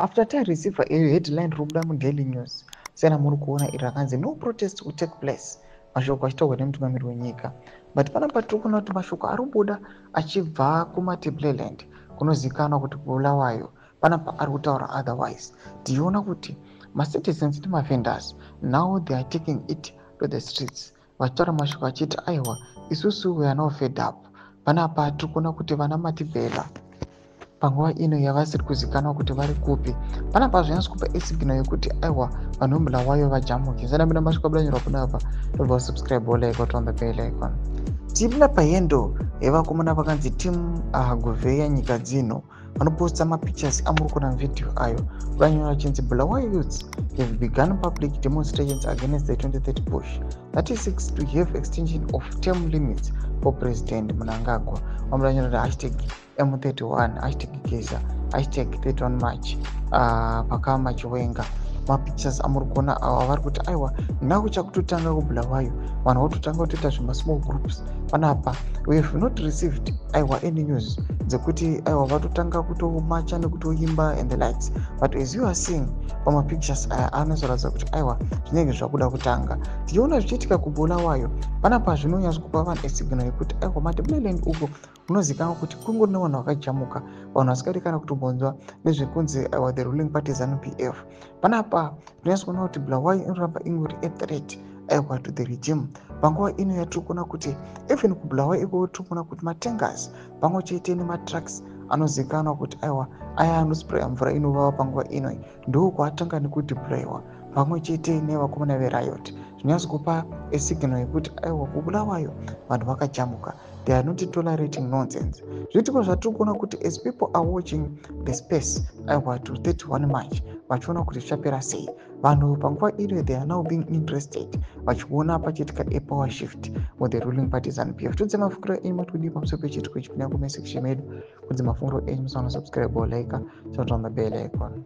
After tareceiva headline riri kubuda muDaily News, sena muri kuona iri rakanzi "No protest will take place", mashoko achitaurwa nemutungamiri wenyika. But panapa tiri kuona kuti mashoko ari kubuda achibva kuMatabeleland, kunozivikanwa kuti Bulawayo, panapa ari kutaura otherwise. Tichiona kuti macitizens nemavendors, now they are taking it to the streets, vachitaura mashoko achiti, "Aiwa, isusu we are now fed up." Panapa tiri kuona kuti vana Matibhela panguva ino yavasiri kuzikanwa kuti vari kupi. Panapa zvinyatso kupa isignal yekuti aiwa, vanhu veMbulawayo vajamuke. Sanamina mashoko abuda panapa, tobva subscribe, like, on the bell icon. Tiri napahandle yevakomana vakanzi Team Guvheya Nyika Dzino, vanoposta mapictures amuri kuona muvhidhiyo ayo, vanyora vachinzi, "Bulawayo youths have begun public demonstrations against the 2030 push that is seeks to have extension of term limits for President Mnangagwa." Vamudanyora #M31, #Geza, #31 March, pakama Chiwenga. Mapictures amuri kuona ava, vari kuti aiwa, nhau chakutotanga kuBulawayo, vanhu vototanga kutoita zvemasmall groups. Panapa we have not received, aiwa, any news dzekuti aiwa, vatotanga kutomacha nekutoimba and the likes, but as you are seeing pamapictures aya, anozoratidza kuti aiwa, zvinenge zvakuda kutanga. Tichiona zvichiitika kuBulawayo panapa, zvinonyatso kupa vanhu esignal yekuti aiwa, Matebeleland uko kunozikanwa kuti kungori nevanhu vakajamuka, vanhu vasingadi kana kutombonzwa nezvekunzi aiwa, the ruling party ZANU PF. Panapa tinonyatso kuona kuti Bulawayo inoramba ingori a threat, aiwa, to the regime. Panguva ino yatiri kuona kuti even kuBulawayo ikoko, tiri kuona kuti matankers pamwe chete nematrucks anozivikanwa kuti aiwa, aya anospraya mvura inovava, panguva ino ndokwatanga nekudeployiwa pamwe chete nevakomana veriot. Zvinonyatso kupa esignal yekuti aiwa, kuBulawayo vanhu vakajamuka, they are not tolerating nonsense. Zviitiko zvatiri kuona kuti as people are watching the space, aiwa, to 31 March, vachiona kuti zvichapera sei. Vanhu panguva ino, they are now being interested, vachiona pachiitika apower shift with the ruling party ZANU PF. Tudze mafungiro enyu, matudi pamusoro pechiitiko ichi? Pinda kucomment section medu, kudze mafungiro enyu. Musaona subscribe or like, turn on the bell icon.